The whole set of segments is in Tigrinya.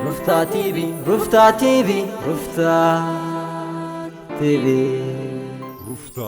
ሩፍታ ቲቪ፣ ሩፍታ ቲቪ፣ ሩፍታ ቲቪ። ሩፍታ።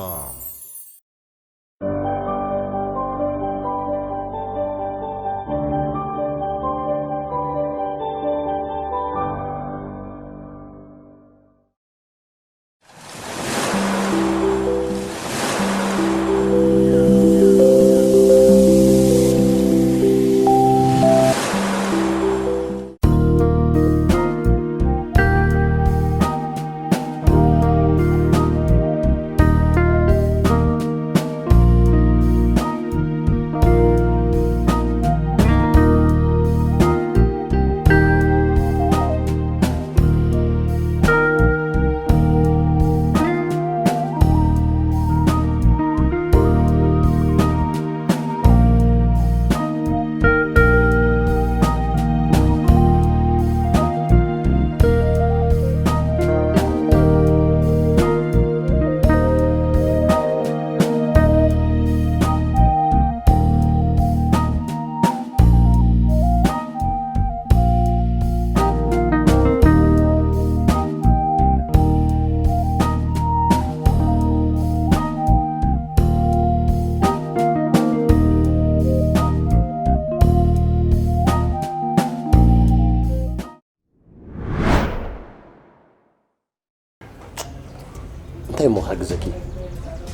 እንታይ እሞ ክሕግዘኪ?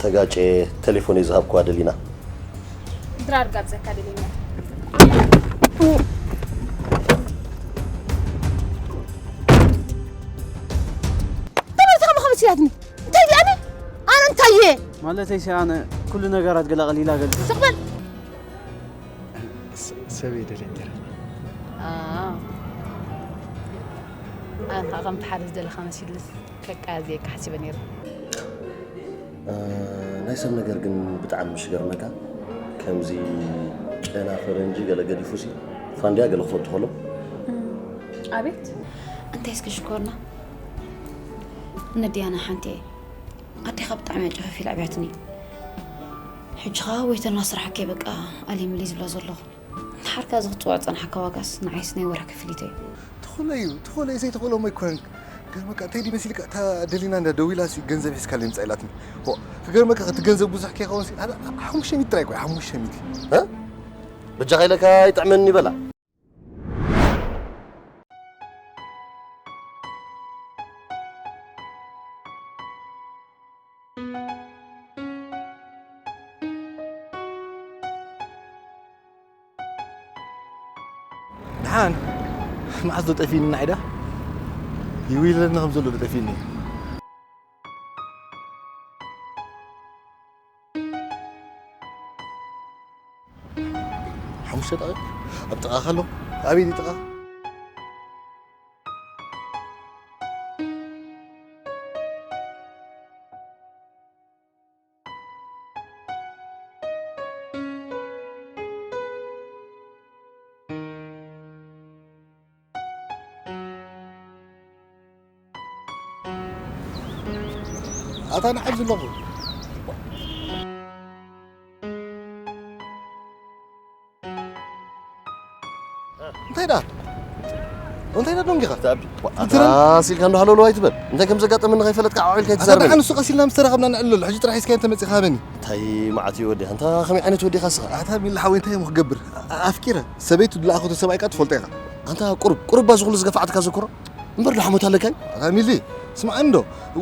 ተጋጨ፣ ቴሌፎነይ ዝሃብክዋ ደሊና። ድራር ጋብዘካ ደሊና። ተመልሰኻ መኸመስ ኢላትኒ። እንታይ እያ ኣነ? ኣነ እንታይ እየ? ማለተይ ሲ ኣነ ኩሉ ነገራት ገላቕል ኢላ ገል። ስቕ በል። ስ-፣ ሰብ እየ ደልየ ነይረ። ኣዎ። ኣነ ኸዓ ከምቲ ሓደ ዝደለኻ መሲሉስ ከቃዝየካ ሓሲበ ነይረ። እ፣ ናይ ሰብ ነገር ግን ብጣዕሚ ምሽ ገርመካ። ከምዚ ጨና ፈረንጂ ገለ ገዲፉሲ ፋንድያ ገለ ክፈቱ ከሎ። እም፣ ኣቤት። እንታይ እስኪ ሽኮርና? ነዲያና ሓንቲ እየ። ኣዴኻ ብጣዕሚ እያ ጨፈፊላ ኣብያትኒ። ሕጂ ኸዓ ወይተር እናሰራሕከ በቃ ኣልይምልይ ዝብላ ዘለኹ። ንሓርካ እዚ ክትፅውዕ ዝፀናሕካ ዋጋስ ንዓይስ ናይ ወርሒ ክፍሊተይ እዩ። ትኽእሎ እዩ፣ ትኽእሎ እዩ፣ ዘይትኽእሎ እሞ ኣይኮነን። ገርመካ፣ እንታይ ድዩ መሲልካ፣ እታ ደሊና እንዳ ደዊላ ሲ ገንዘብ ሒዝካለይ ምጻእ ኢላትኒ። ዎ፣ ክገርመካ፣ እቲ ገንዘብ ብዙሕ ከይኸውን ሲ፣ ኣነ ሓሙሽተ ሚእቲ ጥራይ እኮ፣ ሓሙሽተ ሚእቲ። እ? በጃኻ ኢለካ ኣይጥዕመኒ በላ። ደሓን፣ መዓዝ ዶ ጠፊእኒ ንዓይ ደኣ? ይውይለኒ ከም ዘሎ ዶ ጠፊእኒ? ሓሙሽተ ደቂቕ ኣብ ጥቓኻ ኣሎ። ኣበይ ድዩ ጥቓ? ኣታ ንዓብ ዘለኹ። እንታይ ደኣ? እንታይ ደኣ ደንጊኻ? ኣታ ትረን- ሲልካ እንዶ ሃለውለው ኣይትበል። እንታይ ከም ዘጋጠመኒ ከይፈለጥካ ዓው ኢልካ ኣታ ኣይትዛረበኒ። ደሓን ንሱ ቀስ ኢልና ምስ ተራኸብና ነዕልለሉ። ሕጂ ጥራሕ ሒዝካዮ እንተመጺእካ ሃበኒ። እንታይ መዓት እዩ ወዲኻ? ኣንታ ከመይ ዓይነት ወዲኻ እስኻ? ኣታ ሚሊ ሓወይ እንታይ እሞ ክገብር? ኣ-፣ ኣፍቂረ። ሰበይቱ ዝለኣኸቶ ሰብኣይ ከኣ ትፈልጦ ኢኻ። ኣንታ ቁሩብ፣ ቁሩብ እባ እዚ ኩሉ ዝገፋዕትካ ዘክሮ። እምበር ዶ ሓሞት ኣለካ እዩ? ኣታ ሚሊ፣ ስምዓኒ ዶ?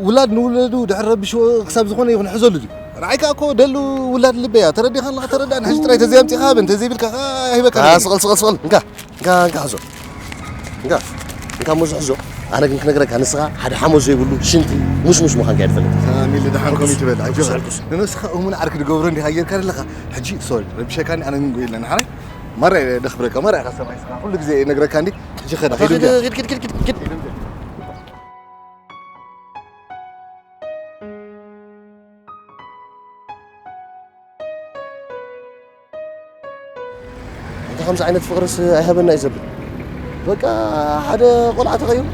ውላድ ንውለዱ ድሕሪ ረቢሽዎ ክሳብ ዝኾነ ይኹን ሕዘሉ ድዩ? ንዓይ ከኣ እኮ ደሉ ውላድ ልበይ እያ። ተረዲኻ ኣለኻ፣ ተረዳእኒ። ሕጂ ጥራይ ተዘይ ኣምጺእካ ሃበኒ፣ ተዘይብልካ ከኣ ኣይበካን ኣታ እየ። ስቐል፣ ስቐል፣ ስቐል። እንካ፣ እንካ፣ እንካ፣ ሕዞ። እንካ፣ እንካ፣ እሞ እዚ ሕዞ። ኣነ ግን ክነግረካ፣ ንስኻ ሓደ ሓሞት ዘይብሉ ሽንቲ ሙሽሙሽ ምዃንካ እየ ዝፈልጥ። ኣታ ሚሊ፣ ደሓን ከምኡ ኣይትበል፣ ኣይትበል። ንስኻ እሙን ዓርኪ ትገብሮ እንዲኻ ጌርካ ዘለኻ። ሕጂ፣ ሶሪ፣ ረቢሸካኒ፣ ኣነ ግን ጎይለና። ሓራይ? ማራ እየ ደኽብረካ፣ ማራ ኢኻ ሰብኣይ ንስኻ። ኩሉ ግዜ እነግረካ እንዲ፣ ሕጂ ኸዳ፣ ኸይዱ እንዲያ። ኪድ፣ ኪድ፣ ኪድ፣ ኪድ፣ ኪድ። እንተ ከምዚ ዓይነት ፍቕርስ ኣይሃበና እዩ ዘብል። በቃ ሓደ ቆልዓ ተቐይሩ።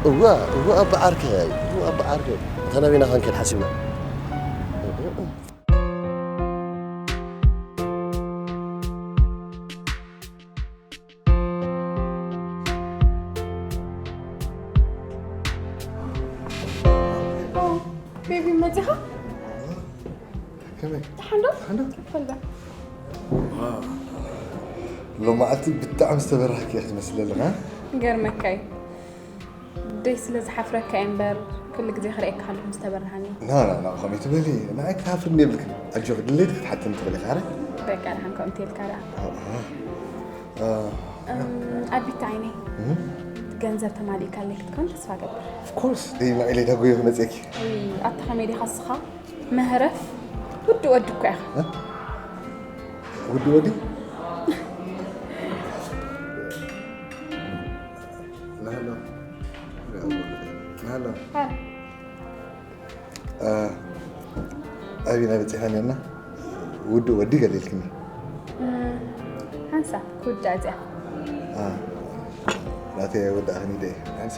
እዋ፣ እዋ ኣባ ዓርከይ፣ እዋ ኣባ ዓርከይ። እንተ ናበይና ኸንከድ ሓሲብና። ቤቢ መፂኻ? ከመይ ደሓን ዶ? ደሓን ዶ? ክፈል በል። ሎማዓልቲ ብጣዕሚ ዝተበራህኪ ክትመስሊ ኣለኻ። ገርመካ እዩ። ደይ ስለ ዝሓፍረካ እየ እምበር ኩሉ ግዜ ክርእየካ ከለኹ ምስ ተበርሃኒ። ና ና ና ከምኡ ትበሊ። ንዓይ ክትሃፍርኒ የብልክን። ኣጆኺ ድሌት ክትሓትኒ ትኽእሊ ኢኻ። በቃ ደሓን ከምኡ ትልካ ደኣ። ኣቢት ዓይነይ ገንዘብ ተማሊእካለይ ክትከውን ተስፋ ገብር። ኦፍኮርስ ደይ መቒለይ ዳጎዮ ክመፀኪ። ኣታ ከመይ ዲኻ ስኻ? መህረፍ ውዲ ወዲ እኮ ኢኻ። ውዲ ወዲ ናሃሎ ናሃሎ ኣቢና በፂሕና ነርና። ውዲ ወዲ ገሊልክኒ። ሓንሳ ክውዳ እዚኣ ናተ ወዳእኽኒ ደ ሓንሶ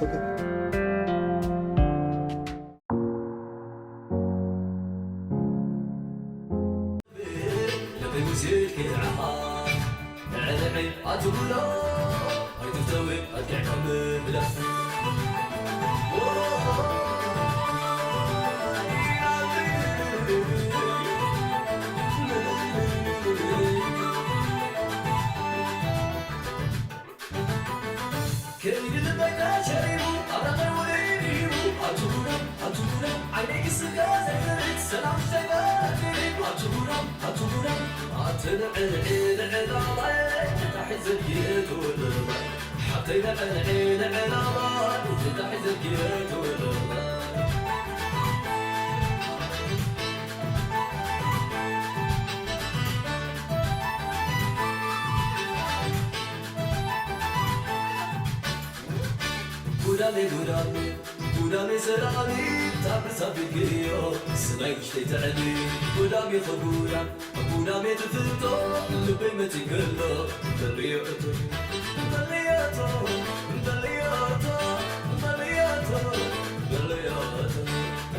ጉዳሜ ጉዳሜ ጉዳሜ ሰላሚ ታብሳ ቢልክዮ ስናይ ውሽተይ ተዕሊ ጉዳሜ ኸጉዳ ጉዳሜ ትፍቶ ልበይ መፂ ከሎ በልዮ እቶ በልዮ እቶ በልዮ እቶ በልዮ እቶ በልዮ እቶ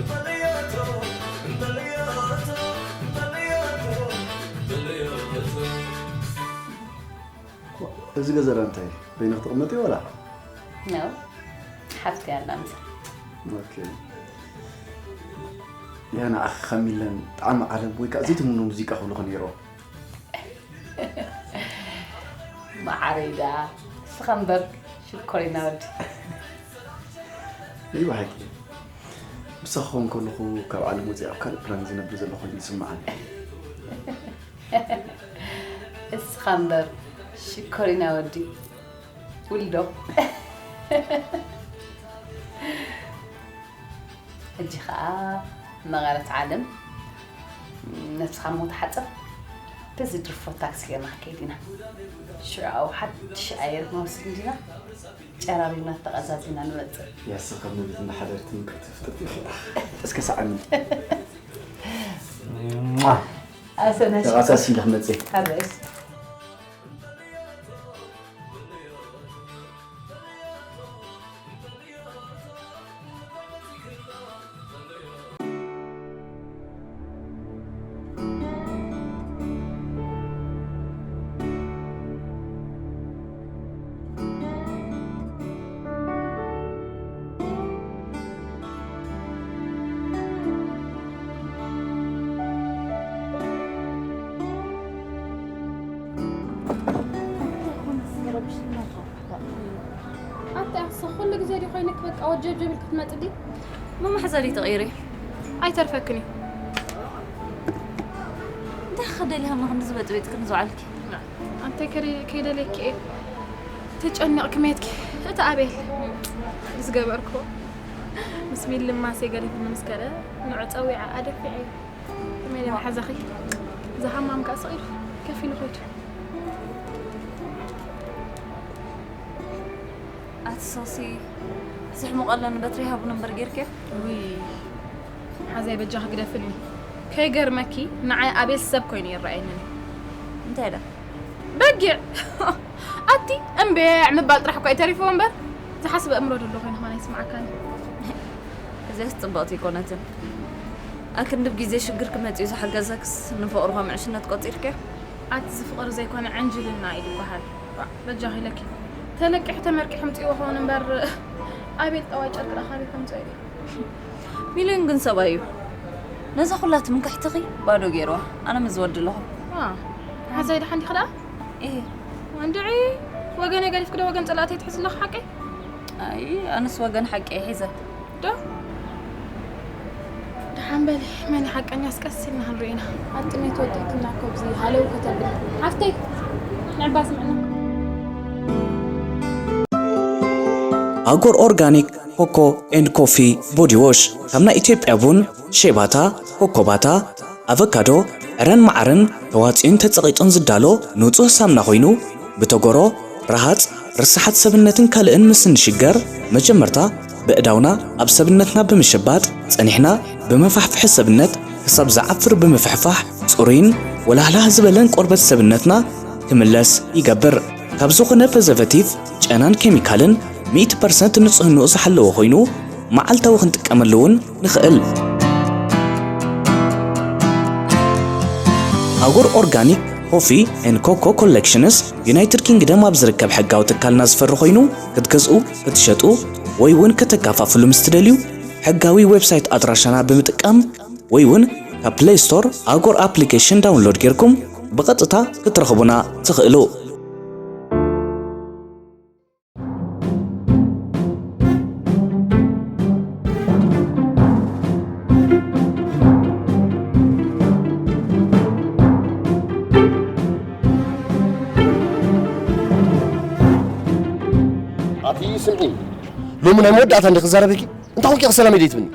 በልዮ እቶ በልዮ እቶ በልዮ እቶ በልዮ እቶ እዚ ገዛ ዳ እንታይ በይንኺ ትቕመጢ ዋላ? ነው ሓፍቲ ኣላ ምሳ ኦኬ። ያ ንዓኺ ከሚለን ጣዕሚ ዓለም ወይ ከዓ ዘይትምኖ ሙዚቃ ክብልኹ ነይሮ። መዓረይ ደኣ እስኻ እምበር ሽኮሪና ወዲ እዩ ብሓቂ ምሳኺ ክኸውን ከለኹ ካብ ዓለም ወፂኣ ኣብ ካልእ ፕላን ዝነብር ዘሎ ኮይኑ ይስምዓኒ። እስኻ እምበር ሽኮሪና ወዲ ውልዶ ሕጂ ኸዓ መቐረት ዓለም ነብስኻ ሞ ተሓፀብ በዚ ድርፎ ታክሲ ጌርና ክንከይድ ኢና ሽዑ ኣብኡ ሓድሽ ኣየር ክንወስድ እንዲና ጨራሪብና ተቐዛዚና ንመፅእ ያሰኸብ ንብት እናሓደርት ምቅርቲ ፍጥርቲ ይኽእላ እስከ ሰዓኒ ኣሰነሽ ተቓሳሲ ኢለ ክመፅእ ኣበስ ኣታ ያክሰ ኩሉ ግዜ ዲ ኮይነክ በቃ ወጀብጀብ ኢልክ ክትመጽ ዲ እሞ ማሕዘለይ ተቐይረ ኣይተርፈክን እዩ እንታይ ክደሊ ሃምና ክንዲ ዝበጥቤጥክን ዝውዓልኪ ኣንተ ከይደለኪ እየ ተጨኒቕክ መትኪ እቲ ኣቤል ዝገበርክዎ ምስ ሚሊ ማሴ ገዲፍኒ ምስ ከደ ንዑ ጸዊዓ ኣደፊዐ እዩ ከመይ ኢለ መሓዛኺ ዝሃማም ከኣ ስቕ ኢሉ ከፊሉ ኸይዱ ኣቲ ሶሲ ዝሕሙቐለን በትሪ ሃቡኒ እምበር ጌርክዮ ውይ ሓዛይ በጃኺ ግደፍኒ ከይገርመኪ ንዓይ ኣቤል ሰብ ኮይኑ ይረኣየኒ እንታይ ዳ በጊዕ ኣቲ እምቤዕ ምባል ጥራሕ እኳ ይተሪፍዎ እምበር ዝሓስበ እምሮ ደሎ ኮይኑ ኸና ይስማዓካኒ እዚያስ ፅብቕቲ ኣይኮነትን ኣክንድብ ግዜ ሽግር ክመፅኡ ዝሓገዘክስ ንፍቕርኻ ምዕሽነት ቆፂርክዮ ኣቲ ዝፍቕሪ ዘይኮነ ዕንጅልና እዩ ዝበሃል በጃኺ ኢለኪ ተለቂሑ ተመርቂሑ ምፅእዎ ኸውን እምበር ኣቤል ጠዋይ ጨርቂ ዳኻቢ ከምፅኦ እዩ ሚሊዮን ግን ሰብኣይ እዩ ነዛ ኩላ ትምክሕትኺ ባዶ ገይርዋ። ኣነ ምስ ዝወዲ ኣለኹ። ሓዛይ ደሓን ዲኺ ደኣ? እየ። እንድዒ ወገነይ ገዲፍኪ ዶ ወገን ጸላእተይ ትሕዚ ኣለኺ ሓቀይ? ኣይ ኣነስ ወገን ሓቂ እየ ሒዘ። ዶ? ደሓን በሊ መን እዩ ሓቀኛስ ቀስ ኢልና ክንርኢ ኢና። ኣጥሜት ወዲእክና እኮ ኣብዚ ሃለው ከተብል። ሓፍተይ ንዕባ ስምዕና። ኣጎር ኦርጋኒክ ኮኮ ኤንድ ኮፊ ቦዲ ዎሽ ካብ ናይ ኢትዮጵያ ቡን፣ ሼባታ፣ ኮኮባታ፣ ኣቨካዶ፣ ዕረን መዓርን ተዋፅኡን ተፀቒጡን ዝዳሎ ንፁህ ሳምና ኮይኑ ብተጎሮ፣ ረሃፅ፣ ርሳሓት ሰብነትን ካልእን ምስ እንሽገር መጀመርታ በእዳውና ኣብ ሰብነትና ብምሽባጥ ፀኒሕና ብመፋሕፍሒ ሰብነት ክሳብ ዝዓፍር ብምፍሕፋሕ ፅሩይን ወላህላህ ዝበለን ቆርበት ሰብነትና ክምለስ ይገብር። ካብ ዝኾነ ፕሪዘርቨቲቭ፣ ጨናን ኬሚካልን ሚእቲ ፐርሰንት ንፅህንኡ ዝሓለወ ኮይኑ መዓልታዊ ክንጥቀመሉ እውን ንኽእል። ኣጎር ኦርጋኒክ ኮፊ ኤንድ ኮኮ ኮሌክሽንስ ዩናይትድ ኪንግደም ኣብ ዝርከብ ሕጋዊ ትካልና ዝፈሪ ኮይኑ ክትገዝኡ፣ ክትሸጡ ወይ እውን ከተከፋፍሉ ምስ ትደልዩ ሕጋዊ ዌብሳይት ኣድራሻና ብምጥቃም ወይ እውን ካብ ፕሌይ ስቶር ኣጎር ኣፕሊኬሽን ዳውንሎድ ጌርኩም ብቐጥታ ክትረኽቡና ትኽእሉ። ኣቲ ስምዒ፣ ሎሚ ናይ መወዳእታ እንዲ ክዛረበኪ እንታይ ኮንኪ ሰላም ኢለይ ትብኒ?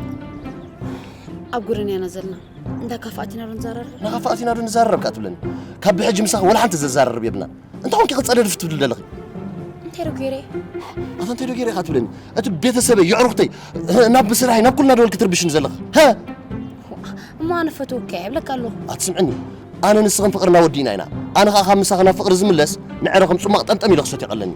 ኣብ ጉረን ያና ዘለና እንዳ ካፋእቲና ዶ ንዛረር? ናኻፋእቲና ዶ ንዛረር ከኣ ትብለኒ? ካብ ብሕጂ ምሳኺ ወላ ሓንቲ ዘዛረርብ የብልና። እንታይ ኮንኪ ክጸደድፍ ትብሊ ዘለኺ? እንታይ ዶ ገይረ? ኣታ እንታይ ዶ ገይረ ኢኻ ትብለኒ? እቲ ቤተሰበይ፣ የዕሩኽተይ፣ ናብ ስራሐይ፣ ናብ ኩልና ደወል ክትርብሽኒ ዘለኺ። ሀ? እሞ ኣነ ፈትወካ እየ ይብለካ ኣለኹ። ኣትስምዕኒ? ኣነ ንስኽን ፍቕርና ወዲእና ኢና። ኣነ ኸኣ ካብ ምሳኺ ናብ ፍቕሪ ዝምለስ ንዕረ ከም ጽማቕ ጠምጠም ኢለ ክሰትዮ ቀለኒ።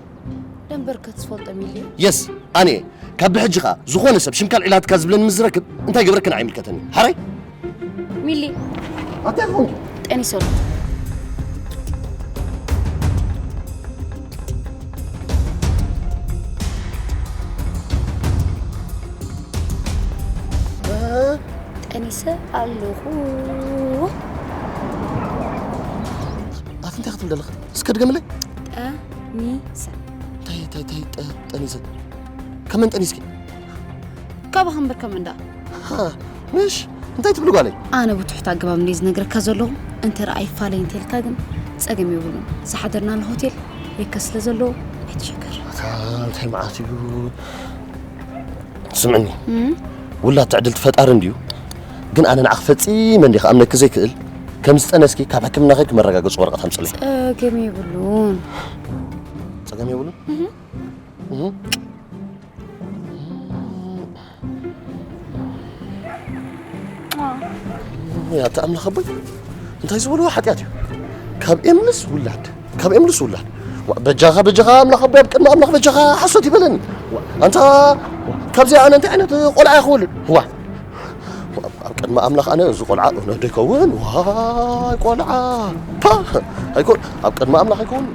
ደንበርከ ትፈልጦ ሚሊ። የስ፣ ኣነ እየ። ካብ ብሕጂ ኸኣ ዝኾነ ሰብ ሽምካል ዒላትካ ዝብለኒ ምስ ዝረክብ እንታይ ገብረክን ኣይምልከተኒ። ሓራይ? ሚሊ። ኣታ ይኹን። ጠኒሰሉ። ጠኒሰ ኣለኹ። ኣቲ እንታይ ክትብል ዘለኺ? እስከ ድገምለይ። ጠኒሰ። እንታይ እንታይ እንታይ ጠ- ጠኒሰ? ከመን ጠኒስኪ? ካባኻ እምበር ከመን ደኣ? ሃ፣ ምሽ እንታይ ትብሊ ጓለይ? ኣነ ብትሑት ኣገባብ እንደ ዝነግረካ ዘለኹ እንተ ረኣይ ፋለይ እንተልካ ግን ጸገም የብሉን። ዝሓደርናሉ ሆቴል የከ ስለ ዘለዎ ኣይትሸገር። ኣታ እንታይ መዓት እዩ? ስምዕኒ፣ ውላድ ትዕድልቲ ፈጣሪ እንድዩ። ግን ኣነ ንዓኺ ፈጺመ እንዲ ክኣምነኪ ዘይክእል፣ ከም ዝጠነስኪ ካብ ሕክምና ከይኪ መረጋገጺ ወረቐት ኣምጽለይ። ጸገም የብሉን። ጸገም የብሉን? እህ። ያታ ኣምላኽ ኣቦይ እንታይ ዝበልዎ ሓጢኣት እዩ? ካብ ኤምንስ ውላድ፣ ካብ ኤምንስ ውላድ። ዋ፣ በጃኻ በጃኻ ኣምላኽ ኣቦይ ኣብ ቅድሚ ኣምላኽ በጃኻ ሓሶት ይበለኒ። ዋ፣ ኣንታ ካብዚኣ ኣነ እንታይ ዓይነት ቆልዓ ይኸውን? ዋ፣ ኣብ ቅድሚ ኣምላኽ ኣነ እዚ ቆልዓ እውነት ዶ ይከውን? ዋይ ቆልዓ ፓ ኣይኮን ኣብ ቅድሚ ኣምላኽ ኣይከውን።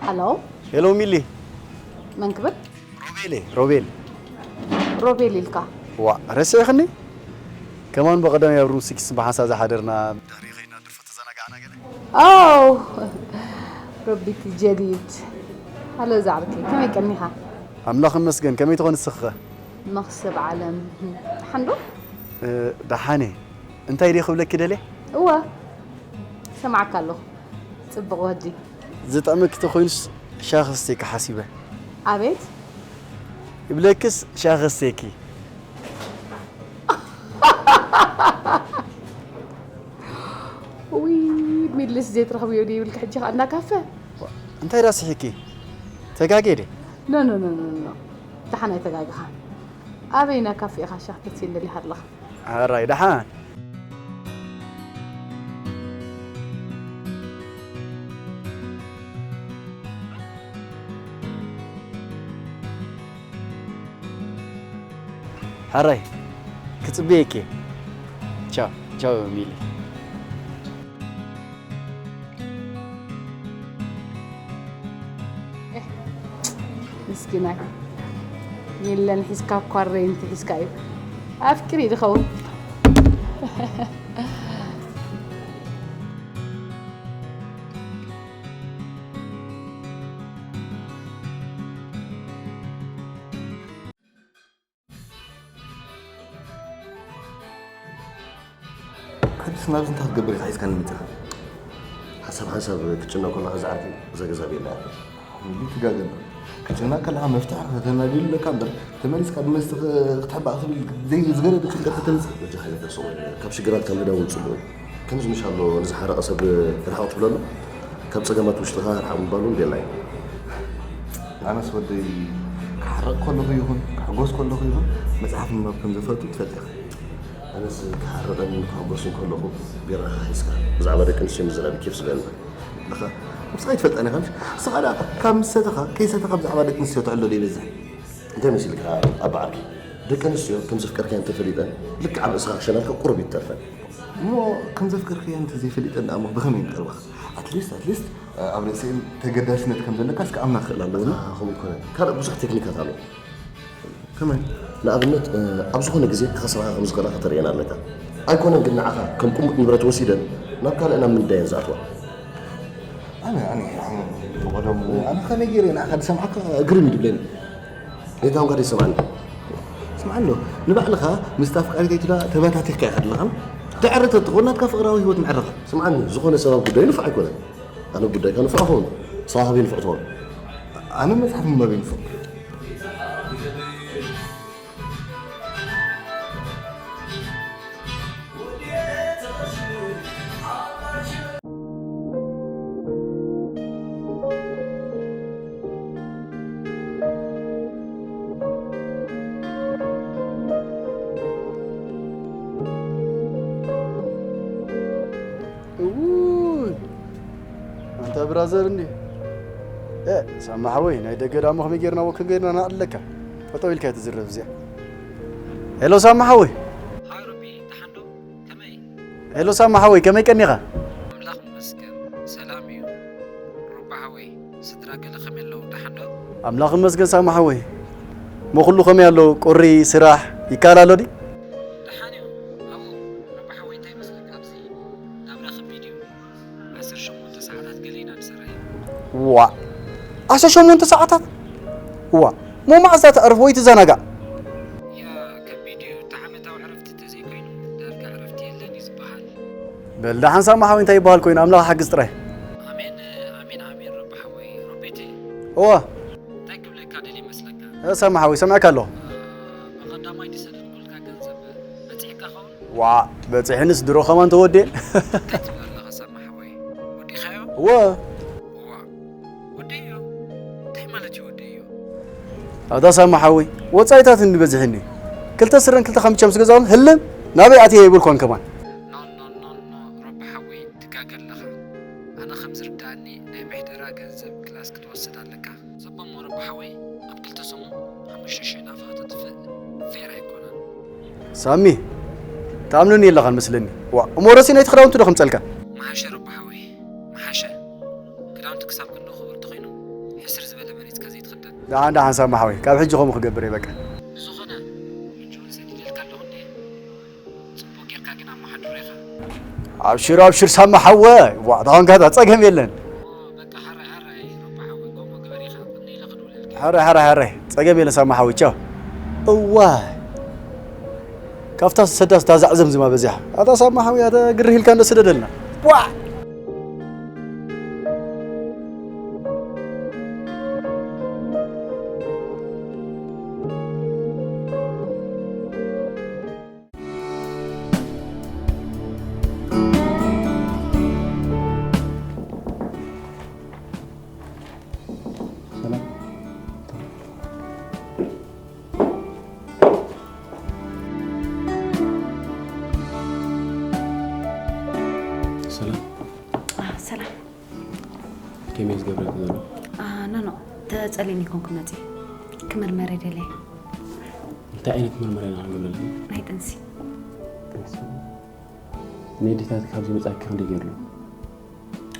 ሃሎ፣ ሄሎ ሚሊ። መን ክብል? ሮቤል እየ፣ ሮቤል። ሮቤል ኢልካ? ዋ ረሲዕኽኒ? ከማን በቐደም ኣብ ሩም ሲክስ ብሓንሳ ዝሓደርና ድሕሪ ኸይና ድርፎ ተዘናጋዕና ገለ። ኣው ረቢቲ ጀዲድ። ሃሎ ዛዕብቲ ከመይ ቀኒኻ? ኣምላኽ ይመስገን፣ ከመይ ትኾን ንስኽኸ? መኽሰብ ዓለም ሓንዶ? ደሓነ። እንታይ ድየ ክብለኪ ደልየ? እወ ሰማዕካ ኣለኹ። ጽቡቕ ወዲ። ዝጥዕመኪ ተኾይኑስ ሻሂ ክስተኪ ሓሲበ። ኣቤት። ይብለክስ ሻሂ ክስተኪ። ልስ ዘይትረኽብዮ ድዩ ይብልካ ሕጂ ኸኣ እንዳ ካፈ? እንታይ ዳ ስሒኪ? ተጋጌ ድየ? ኖ፣ ኖ፣ ኖ፣ ኖ፣ ኖ። ደሓን ኣይተጋግኻን። ኣበይና ካፌ ኢኻ ሻህ ተትስእለኒ ሃለኻ? ሕራይ ደሓን። ሕራይ፣ ክጽበየኪ። ቻው፣ ቻው ሚሊ። ምስኪናይ። ሚለን ሒዝካ እኳ ሬንት ሒዝካ እዩ። ኣፍቅሪ ድኸውን? ሓድሽ ናብዚ እንታይ ክትገብር ኢኻ ሒዝካኒ መጺኻ? ሓሳብ ሓንሳብ ክትጭነቕ ከለኻ ዝዓርኪ እዛ ገዛ ቤላ እያ። ትጋገ። ክትጭነቕ ከለኻ መፍትሒ ከተናድየሉ ኣለካ እምበር ተመሊስካ ብመስቲ ክትሕባእ ክትብል ዘይዝገደደ ጭንቀት ከተምጽእ። በጃኻ ኣይተስቕ፣ ካብ ሽግራትካ ምህዳን እውን ጽቡቕ እዩ። ከምዚ ምሽ ኣሎ ንዝሓረቐ ሰብ ርሓቕ ትብለሉ፣ ካብ ጸገማት ውሽጥኻ ርሓቕ ምባል እውን ቤላ እዩ። ኣነስ ወደይ ክሓርቕ ከለኹ ይኹን ክሕጎስ ከለኹ ይኹን መጽሓፍ ምንባብ ከም ዘፈቱ ትፈልጥ ኢኻ። ኣነስ ክሓርቕን ክሕጎስን ከለኹ ቢራኻ ሒዝካ ብዛዕባ ደቂ ኣንስትዮ ምዝራብ እዩ ኬፍ ዝበለኒ። ለኻ ንስኻ ኣይትፈልጣን ኢኻ ምሽ? ንስኻ ደኣ ካብ ምስ ሰተኻ ከይሰተኻ ብዛዕባ ደቂ ኣንስትዮ ትዕልሎ ዶ ይበዝሕ? እንታይ መሲልካ ኣባ ዓርኪ? ደቂ ኣንስትዮ ከም ዘፍቀርካየን እንተፈሊጠን ልክዕ ኣብ ርእስኻ ክሸናልካ ቁሩብ እዩ ትተርፈን። እሞ ከም ዘፍቀርካየን እንተዘይፈሊጠን ደኣ እሞ ብኸመይ ክቐርባኻ? ኣትሊስት ኣትሊስት ኣብ ርእሰን ተገዳስነት ከም ዘለካስ ክኣምና ክኽእል ኣለወን። ከምኡ ኣይኮነን። ካልእ ብዙሕ ቴክኒካት ኣሎ። ከመይ? ንኣብነት ኣብ ዝኾነ ግዜ ክኸስራኻ ከም ዝኽእላ ከተርእየን ኣለካ። ኣይኮነን ግን ንዓኻ ከም ቅሙጥ ንብረት ወሲደን ናብ ካልእ ናብ ምንዳየን ዝኣትዋ። ኣነ ኣነ ኣነ ብቐደሙ ኣነ ከመይ ገይረ ንዓኻ ዝሰምዓካ ግርም እዩ ዝብለኒ። እንታይ ኳ ዘይሰምዓኒ። ስምዓ ኣሎ ንባዕልኻ ምስታ ኣፍቃሪተይ ትዳ ተበታቲኽካ ኢኻ ዘለኻ። ተዕሪ ተትኸውን ናትካ ፍቕራዊ ህይወት ምዕረኻ። ስምዓኒ ዝኾነ ሰብ ኣብ ጉዳዩ ንፉዕ ኣይኮነን። ኣነ ጉዳይካ ንፉዕ ክኸውን ንስኻ ከመይ ንፉዕ ትኸውን? ኣነ መጽሓፍ ምንባብ እየ ንፉዕ። እውይ ኣንታ ብራዘር እንዲ እ ሳማ ሓወይ ናይ ደገ ዳሞ ከመይ ጌርና ወክ ጌርና ናዕለካ ጠጠው ኢልካ ትዝረብ እዚኣ ሄሎ ሳማ ሓወይ ሃይ ሮቢ ደሓን ዶ ከመይ ሄሎ ሳማ ሓወይ ከመይ ቀኒኻ ኣምላኽ ይመስገን ሰላም እዩ ሮባ ሓወይ ስድራ ገለ ከመይ ኣለዉ ደሓን ዶ ኣምላኽ ይመስገን ሳማ ሓወይ ሞ ኩሉ ከመይ ኣሎ ቁሪ ስራሕ ይከኣል ኣሎ ድዩ ደሓን እዩ ኣብኡ ሮባ ሓወይ እንታይ ይመስለካ ኣብዚ ናብራ ከቢድ እዩ ዓሰርተ ሸሞንተ ሰዓታት ገለ ኢና ንሰርሕ ዋእ ዓሰርተ ሸሞንተ ሰዓታት ዋእ ሞ መዓዝ እዛ ተዕርፍ ወይ ትዘናጋዕ ያ ከቢድ እዩ እቲ ዓመታዊ ዕረፍቲ ተዘይኮይኑ ዳርጋ ዕረፍቲ የለን እዩ ዝበሃል በል ደሓን ሳማ ሓወይ እንታይ ይበሃል ኮይኑ ኣምላኽ ሓግዝ ጥራይ ኣሜን ኣሜን ኣሜን ረቢ ሓወይ ረቢቲ እዋ እንታይ ክብለካ ደልየ መስለካ እ ሳማ ሓወይ ሰምዐካ ኣለኹ ብቐዳማይ ዝሰደድኩልካ ገንዘብ በፂሕካ ኸውን ዋእ በፂሕንስ ድሮ ከማን ተወድየ እንታይ ትብል ኣለኻ ሳማ ሓወይ ወዲኻዮ እወ እዋ ወደዮ እንታይ ማለት እዩ ወደዮ ኣታ ሳማ ሓወይ ወፃኢታት እንዲ በዚሕኒ ክልተ ስረን ክልተ ካምቻ ምስ ገዛኹም ህልም ናበይ ኣትየ ይብልኳን ከማን ኖ ኖ ኖ ኖ ረቢ ሓወይ ትጋገ ኣለኻ ኣነ ከም ዝርዳእኒ ናይ ምሕደራ ገንዘብ ክላስ ክትወስድ ኣለካ ዘቦሞ ረቢ ሓወይ ኣብ ክልተ ሰሙን ሓሙሽተ ሽሕ ናፍኻ ተጥፍእ ፌር ኣይኮነን ሳሚ ትኣምነኒ የለኻን መስለኒ ዋ እሞ ረሲ ናይቲ ክዳውንቲ ዶ ከምፀልካ መሓሸ ረቢ ሓወይ መሓሸ ክዳውንቲ ክሳብ ክንዶ ክቡር ተኾይኑ ሕስር ዝበለ መሪፅካ ዘይትኽደን ደሓን ደሓን ሳማ ሓወይ ካብ ሕጂ ከምኡ ክገብር እየ በቃ ብዝኾነ ሕጂ እውን ሰዲደልካ ኣለኹ እንዴ ፅቡቅ ጌርካ ግን ኣመሓድሮ ኢኻ ኣብሽር ኣብሽር ሳማ ሓወ ዋዕታ ኮንካታ ፀገም የለን በቃ ሓራይ ሓራይ ረቢ ሓወይ ከምኡ ግበር ኢኻ ቅኒ ኢለ ክድውለልካ ሕራይ ሕራይ ሕራይ ፀገም የለን ሳማ ሓወይ ቻው እዋይ ካብታ ዝሰዳስ እታ ዛዕ ዘምዝማ በዚሓ ኣታ ሳማ ሓውያ ግርህ ኢልካ እንዶ ስደደልና ቧዕ ኖ ኖ፣ ተጸሊኒ ይኮንኩ መጺ ክምርመር ደለ። እንታይ ዓይነት ምርመራ ኢና ክንገብረልኪ? ናይ ጥንሲ። ንዴታት ካብዚ መጻኪ ክንደይ ገይርሉ?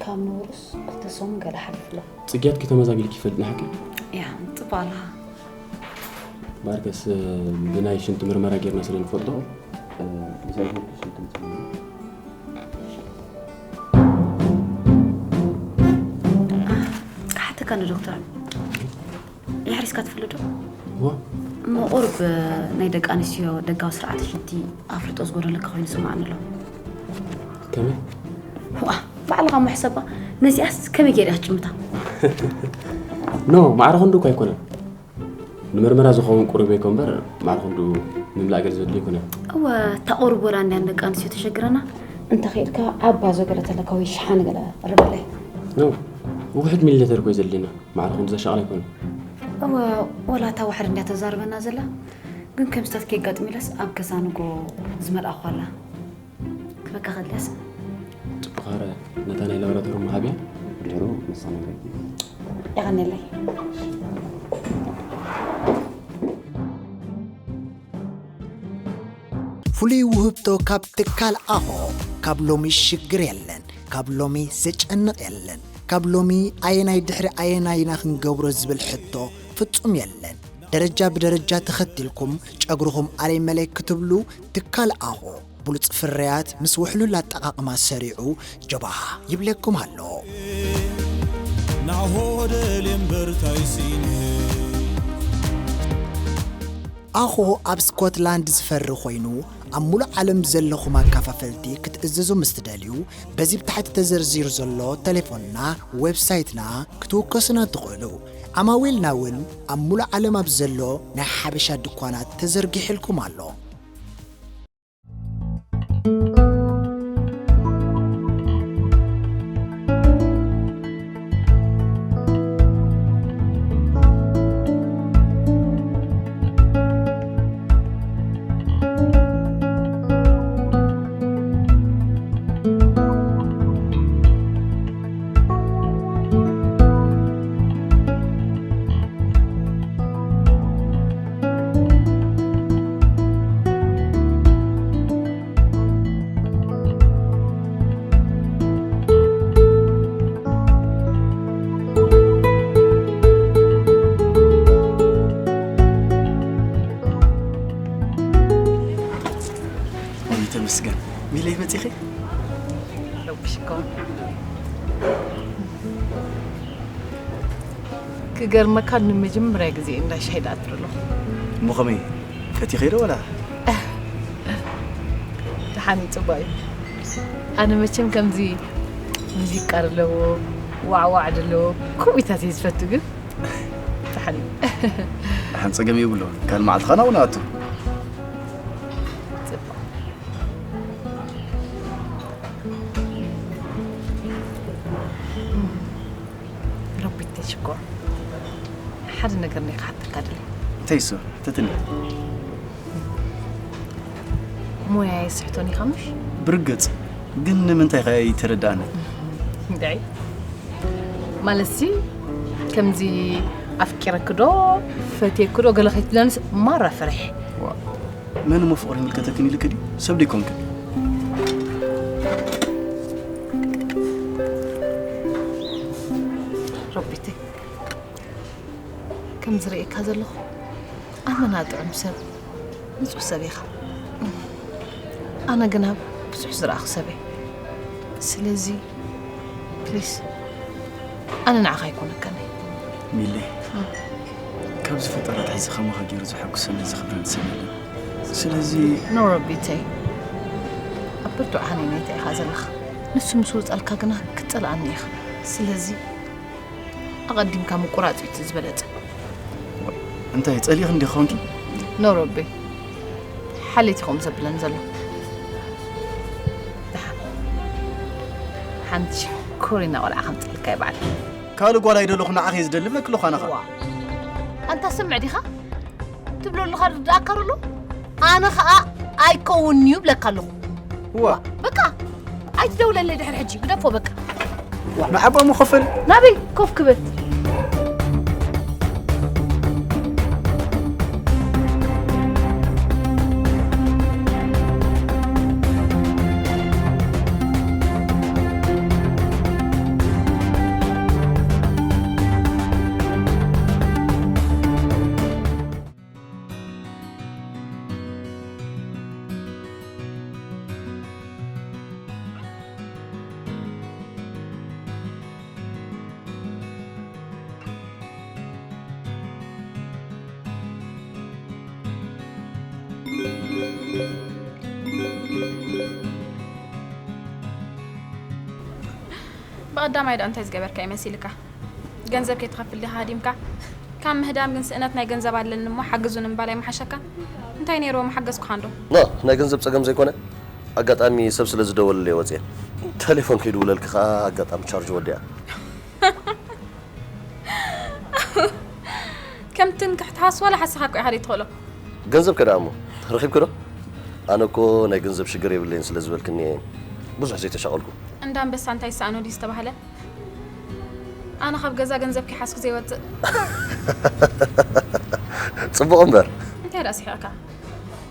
ካብ ነበሩስ ክልተ ሰሙን ገለ ሓሊፍሎ። ጽግያት ከተመዛጊልኪ ይፈልጥ ንሓቂ? ያ ጽባላ። ባርከስ ብናይ ሽንቲ ምርመራ ጌርና ስለ ንፈልጦ ብዛይ ሽንቲ ምርመራ ክሓተካ ንዶክተር የሕሪስካ ትፈልጥ ዶ? እሞ ቁሩብ ናይ ደቂ ኣንስትዮ ደጋዊ ስርዓተ ሽንቲ ኣፍልጦ ዝጎደለካ ኮይኑ ይስምዓኒ ኣሎ። ከመይ? ዋ ባዕልኻ እሞ ሕሰባ። ነዚኣስ ከመይ ገይርያ ትጭምታ? ኖ ማዕረ ክንዱ እኳ ኣይኮነን። ንምርመራ ዝኸውን ቁሩብ እኮ እምበር ማዕረ ክንዱ ምምላእ ገለ ዘድልዮ ኣይኮነን። እወ እታ ቁሩብ ወላ እንድያን ደቂ ኣንስትዮ ተሸግረና። እንተ ኽኢልካ ዓባዞ ገለ ተለካ ወይ ሸሓኒ ገለ ቅርበለይ። ኖ ውሕድ ሚሊ ሊተር እኮ እዩ ዘድልየና። ማዕረ ክንዱ ዘሻቕል ኣይኮነን። እወ ወላ እታ ዋሕድ እንድያ ተዛርበና ዘላ። ግን ከምስታት ከየጋጥም ኢለስ ኣብ ገዛ ንጎ ዝመልኣኹ ኣላ። ክበካ ከለስ ጽቡቕ ኸረ ነታ ናይ ላቦራቶሪ መሃብያ ድሕሩ ንሳ ነገር የቐንየለይ። ፍሉይ ውህብቶ ካብ ትካል ኣኾ። ካብ ሎሚ ሽግር የለን። ካብ ሎሚ ዘጨንቕ የለን። ካብ ሎሚ ኣየናይ ድሕሪ ኣየናይ ኢና ክንገብሮ ዝብል ሕቶ ፍጹም የለን። ደረጃ ብደረጃ ተኸቲልኩም ጨጉርኹም ኣለይ መለይ ክትብሉ ትካል ኣኾ ብሉጽ ፍርያት ምስ ውሕሉል ኣጠቓቕማ ሰሪዑ ጀባሃ ይብለኩም ኣሎ። ናሆ ደልየምበርታይሲን ኣኾ ኣብ ስኮትላንድ ዝፈሪ ኮይኑ ኣብ ሙሉእ ዓለም ዘለኹም ኣካፋፈልቲ ክትእዘዙ ምስ ትደልዩ በዚ ብታሕቲ ተዘርዚሩ ዘሎ ተሌፎንና፣ ዌብሳይትና ክትውከሱና ትኽእሉ። ኣማዊልና እውን ኣብ ሙሉእ ዓለም ኣብ ዘሎ ናይ ሓበሻ ድኳናት ተዘርጊሕልኩም ኣሎ። ተመስገን ሚለይ መፂኺ ረብሽኮ ክገርመካ ንመጀመርያ ግዜ እንዳ ሻሂ ዳኣትር ኣለኹ። እሞ ከመይ ቀቲኺ ዶ ወላ ደሓን እዩ፣ ጽቡቕ እዩ። ኣነ መቸም ከምዚ ሙዚቃ ዘለዎ ዋዕዋዕ ዘለዎ ከምኡታት እየ ዝፈቱ፣ ግን ደሓን እዩ። ደሓን ጸገም የብሉን። ካልእ መዓልትኻ ናብኡ ንኣቱ። ጽቡቕ። ረቢት ተሽኮር ሓደ ነገር ናይ ክሓተካ ድለ እንታይ እሱ ሕተትኒ ሞያ የስሕቶን ኢኻ ምሽ ብርግጽ ግን ንምንታይ ኸ ይተረዳእኒ እንታይ ማለት ሲ ከምዚ ኣፍቂረክዶ ፈትየክዶ ገለ ከይትብለንስ ማራ ፍርሕ መን እሞ ፍቕሪ ይምልከተክን ኢልክ ድዩ ሰብ ደይኮንክን ረቢተይ ከም ዝርእየካ ዘለኹ ኣመና ጥዑም ሰብ ንጹህ ሰብ ኢኻ ኣነ ግና ብዙሕ ዝረኣኹ ሰብ እየ ስለዚ ፕሊስ ኣነ ንዓኻ ኣይኮነካን እየ ሚሌ ካብ ዝፈጠረ ኣትሒዚ ከማኻ ገይሩ ዘሐጉሰኒ ዘኽብረኒ ሰብ የለን ስለዚ ኖ ረቢተይ ኣብ ብርቱዕ ሃነይነይታ ኢኻ ዘለኻ ንሱ ምስ ወጸልካ ግና ክትጸልኣኒ ኢኻ ስለዚ ኣቐዲምካ ምቁራጽ እዩ እቲ ዝበለጸ እንታይ ጸሊእኽን ዲኺ ኮንኪ ኖ ረቢ ሓሌት ኢኹም ዘብለን ዘሎ ደሓን ሓንቲ ሽኮሪና ቆልዓ ከምጽልካ ይበዓል ካልእ ጓል ኣይደለኹ ንዓኺ እየ ዝደሊ ብለኪ ኣለኹ ኣነ ኸኣ ኣንታ ስምዕ ዲኻ ትብሎ ኣለኻ ርድኣካ ኣሎ ኣነ ኸኣ ኣይከውን'ዩ ብለካ ኣለኹ ዋ በቃ ኣይትደውለለይ ድሕሪ ሕጂ ግደፎ በቃ ንዓባ እሞ ክፍል ናበይ ኮፍ ክብል? ብቐዳማይ ደኣ እንታይ ዝገበርካ ይመሲልካ? ገንዘብ ከይትኸፍል ዲኻ ሃዲምካ? ካብ ምህዳም ግን ስእነት ናይ ገንዘብ ኣለኒ እሞ ሓግዙን ምባል ኣይምሓሸካን? እንታይ ነይርዎ ምሓገዝኩኻን ዶ? ኖ፣ ናይ ገንዘብ ጸገም ዘይኮነ፣ ኣጋጣሚ ሰብ ስለ ዝደወለለይ ወጽየ። ቴሌፎን ከይድውለልኪ ከኣ ኣጋጣሚ ቻርጅ ወዲኣ። ከም ትንክሕቲ ሃስ ዋላ ሓስኻ እኮ ኢኻ ዘይትኽእሎ። ገንዘብ ከ ደኣ እሞ ረኺብኪ ዶ? ኣነ እኮ ናይ ገንዘብ ሽግር የብለይን ስለ ዝበልክኒ እየ ብዙሕ ዘይተሻቐልኩ። እንዳ ኣንበሳ እንታይ ይሰኣኖ ድዩ ዝተባህለ? ኣነ ካብ ገዛ ገንዘብ ከይሓዝኩ ዘይወጽእ። ጽቡቕ እምበር። እንታይ ደኣ ስሒቕካ?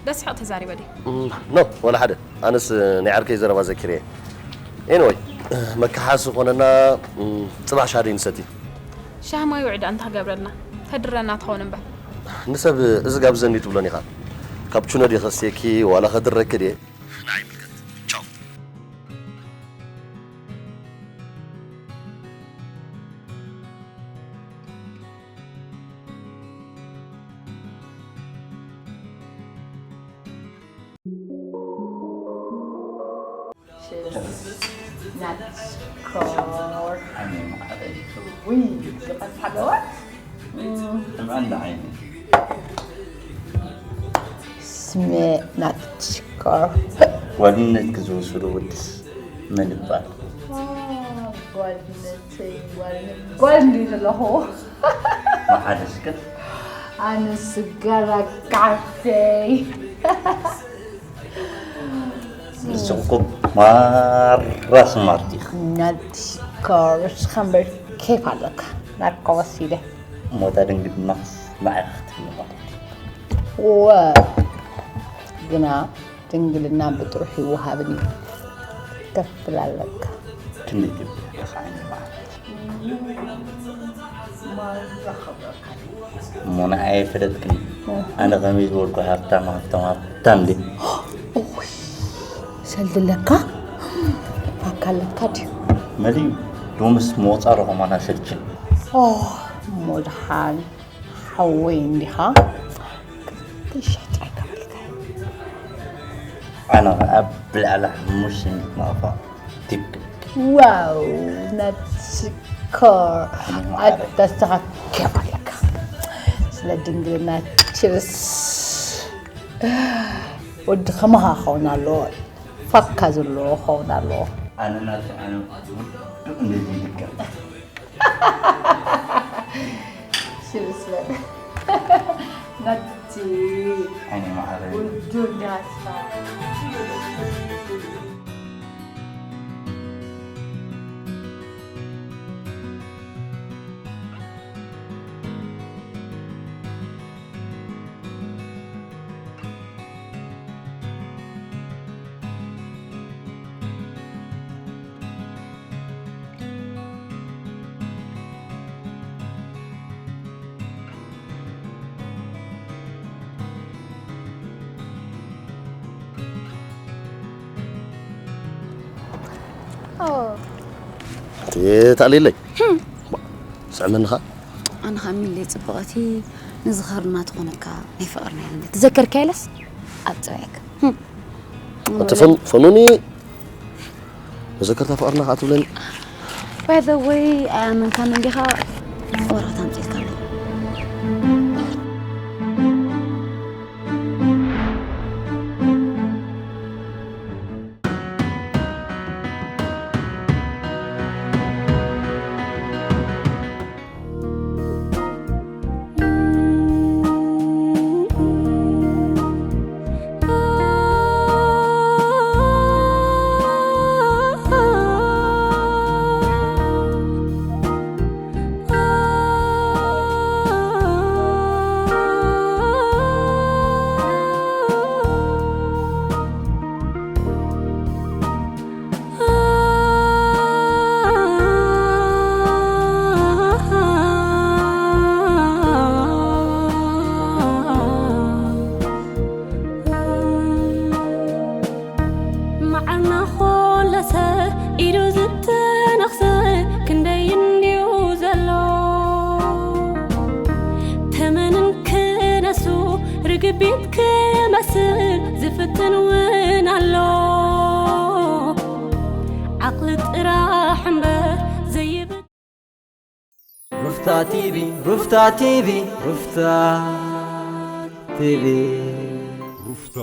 ደስ ሕቕ ተዛሪበ ድየ? እም፣ ኖ፣ ወላ ሓደ። ኣነስ ናይ ዓርከይ ዘረባ ዘኪረ እየ። ኤኒወይ፣ መከሓሲ ኮነና፣ እም፣ ጽባሕ ሻሂ ንሰቲ። ሻሂ ማይ ውዕዳ እንተ ክገብረልና፣ ተድረና ትኸውን እምበር። ንሰብ እዚ ጋብዘኒ ትብሎን ኢኻ። ካፕቹኖ ድየ ከስየኪ ዋላ ከድረኪ ድየ? ንዓይ ይምልከት። ቻው። ስሜ ናት ሽኮር። ጓልነትኪ ዝወሰዶ ወድስ መን ይባል? ጓልነተይ፣ ጓልነ-፣ ጓል እንድዩ ዘለኹ። መሓደስከ? ኣነ ስጋራ ካዕተይ። ንስኺ እኮ ማራ ስማርት ኢኺ። ናት ሽኮር፣ ንስኻ እምበር ኬፍ ኣለካ። ናርካ ወሲደ። ሞታ ድንግልናስ ንዓይ ክትህሉ ማለት እዩ። እወ፣ ግና ድንግልና ብጥሩሑ ይወሃብን እዩ። ክትከፍል ኣለካ። ክንደይ ትብል ኣለኻ ዓይነት ማለት? እሞ ንዓይ ኣይፈለጥክን። ኣነ ከመይ ዝበልኩ ሃብታም፣ ሃብታም፣ ሃብታም ድየ? ኡይ፣ ሰልዲ ኣለካ? ባንክ ኣለካ ድዩ? መሊኡ፣ ሎምስ ምቑጻር ከማና ሰልችን። ኦ፣ እሞ ደሓን ሓወይ እንዲኻ። ክልተ ሽሕ ጥራይ ከፈልካ። ኣነ ኸኣ ብልዕሊ ሓሙሽተ ሚእቲ ናቕፋ ቲፕ ክብል። ዋው፣ ናት ሽኮር። ኣታ ንስኻ ኬፍ ኣለካ። ስለ ድንግልና ችርስ። ወዲ ከማኻ ክኸውን ኣለዎ። ፋካ ዘለዎ ክኸውን ኣለዎ። ኣነ ናተይ ኣነ ውዱእ እንደዚ ይልከም። ሽርስ በል። ናቲ። ዓይነይ መዓረይ። ውዱእ ናትካ። ኦ። ኣቲ ተኣልየለይ። ስዕመኒ ኸኣ። ኣነ ኸኣ ሚለይ ጽብቐቲ ንዝኸርና ትኾነካ ናይ ፍቕርና ኢለ እንደ ተዘከርካ ኢለስ ኣብ ጸባየካ። ኣቲ ፈን-፣ ፈኑኒ መዘከርታ ፍቕርና ኸኣ ትብለኒ። By the way፣ ኣያመንካን እንዲኻ ወረቐት ኣምጺእልካ ኣለኹ። ክቢት ክመስል ዝፍትን እውን ኣሎ። ዓቕሊ ጥራሕ እምበር ዘይብል። ሩፍታ ቲቪ፣ ሩፍታ ቲቪ፣ ሩፍታ ቲቪ። ሩፍታ